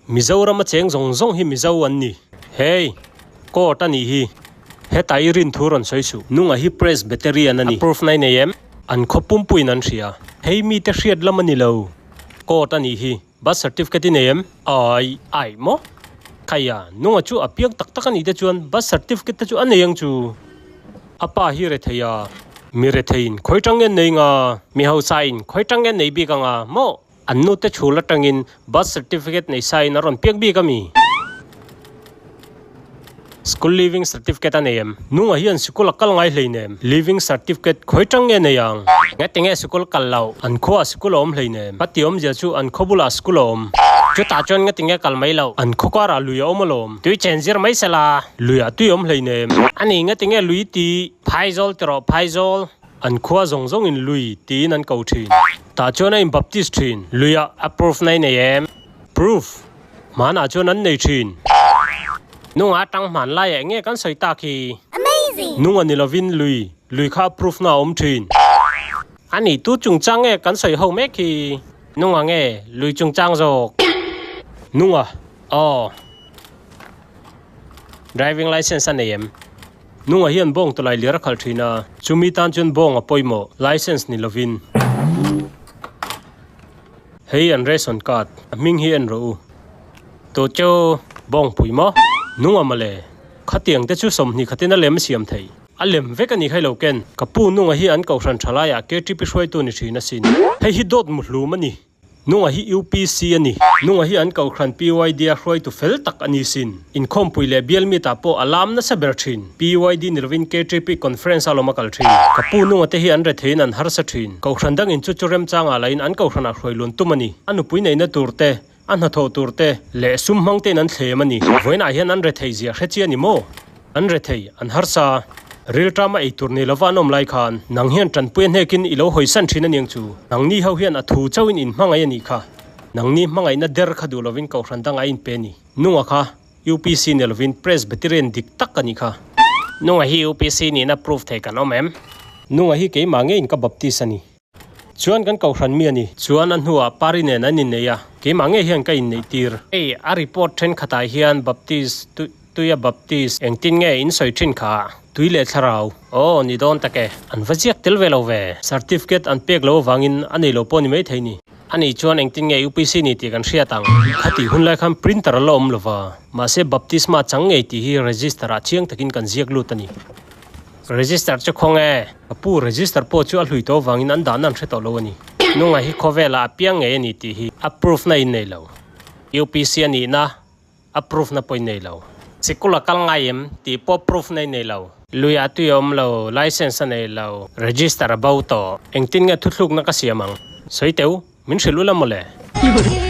Mizoram a cheng zawng zawng hi Mizo an ni. Hey! Court a nih hi. Heta i rin thu rawn sawi suh. Nunga hi Presbyterian a ni. A proof na i nei em? An khaw pumpuiin an hria. Hei mite hriat lam a ni lo. Court a nih hi. Birth certificate i nei em? Ai. Ai maw? Khaia, nunga chu a piang tak tak a nih te chuan birth certificate te chu a nei ang chu. A pa hi rethei a. Mi retheiin khawi tang nge an nei nga? Mi hausain khawi tang nge an nei bik anga maw? An nute chhul atangin birth certificate nei sain a rawn piak bik a mi? School leaving certificate a nei em? Nunga hian sikul a kal ngai hleinem. Leaving certificate khawi tang nge nei ang? Ngati nge sikul kal loh? An khuaah sikul a awm hleinem. A ti awmzia chu an khaw bulah sikul a awm. Chutah chuan ngati nge kal mai loh? An khaw karah lui a awm alawm. Tui chen zir mai sela. Luiah tui a awm hleinem. Ani ngati nge lui ti? Phaizawl ti rawh phaizawl. An khua zawng zawngin lui tiin an ko thin. Tah chuan a inbaptist thin. Luiah a proof na i nei em? Proof? Hmanah chuan an nei thin. Nunga atang hman laiah eng nge kan sawi tak hi? Nunga ni lovin lui, lui kha a proof na a awm thin. A nih tu chungchang nge kan sawi ho mek hi? Nunga nge lui chungchang zawk? Nunga, Aw. Driving licence a nei em? Nunga hian bawng tawlai lir a khalh thin a, chumi tan chuan bawng a pawimawh, licence ni lovin. Hei an ration card, a hming hi en rawh u. Tu chu bawng pui maw? Nunga mawle, khatiang te chu 20 khatin a lem siam thei. A lem vek a ni kha i lo ken. Ka pu Nunga hi an kohhran thalaiah KTP hruaitu ni thin asin. Hei hi dawt muhlum a ni. Nunga hi UPC a ni. Nunga hi an kohhran PYD a hruaitu fel tak a ni sin. Inkhawmpui leh bial meet-ah pawh a lam nasa ber thin. PYD ni lovin KTP conference a lawm a kal thin. Ka pu Nunga te hi an retheiin an harsa thin. Kohhran dangin chu chu remchangah lahin an kohhranah hruai luan tum a ni. A nupui neihna tur te, a hnathawh tur te leh sum hmang tein an thlem a ni. Vawiinah hian an rethei zia hre chi a ni maw? An rethei, an harsa. Rilṭama ei tur nei lova an awm lai khan, nang hian ṭanpui a hnekin i lo hawisan ṭhin a niang chu. Nangni ho hian a thu chauhin in hmangaih a nih kha. Nangni hmangaihna der kha duh lovin kohhran dangah a inpe a ni. Nunga kha UPC ni lovin Presbyterian dik tak a nih kha. Nunga hi UPC nihna proof thei kan awm em? Nunga hi keimah ngeiin ka baptist a ni. Chuan kan kohhran mi a ni. Chuan a hnuah Pari nen an innei a, keimah ngei hian ka inneih tir. Hei a report thenkhatah hian Baptist, Tuia Baptist, engtin nge in sawi thin kha? Tui leh thlarau. Aw, ni dawn tak e. An va ziak tel ve lo ve. Certificate an pek lo avangin a nei lo pawh ni maithei ni. Ani chuan engtin nge UPC ni tih kan hriat ang. Khatih hun lai khan printer a la awm lo va, mahse baptisma chang ngei tih hi register ah chiang takin kan ziak lut a ni. Register chu khaw nge? Ka pu, register pawh chu a hlui tawh avangin an dahna an hre tawh lo a ni. Nunga hi khawvelah a piang ngei a ni tih hi a proof na in nei lo. UPC a nihna a proof na pawh in nei lo. Sikul a kal ngai em tih pawh proof na in nei lo. Lui a tui a awm lo, license a nei lo, register a bo tawh. Engtin nge thuthlukna ka siam ang? Sawi teu, min hrilh ula mawle.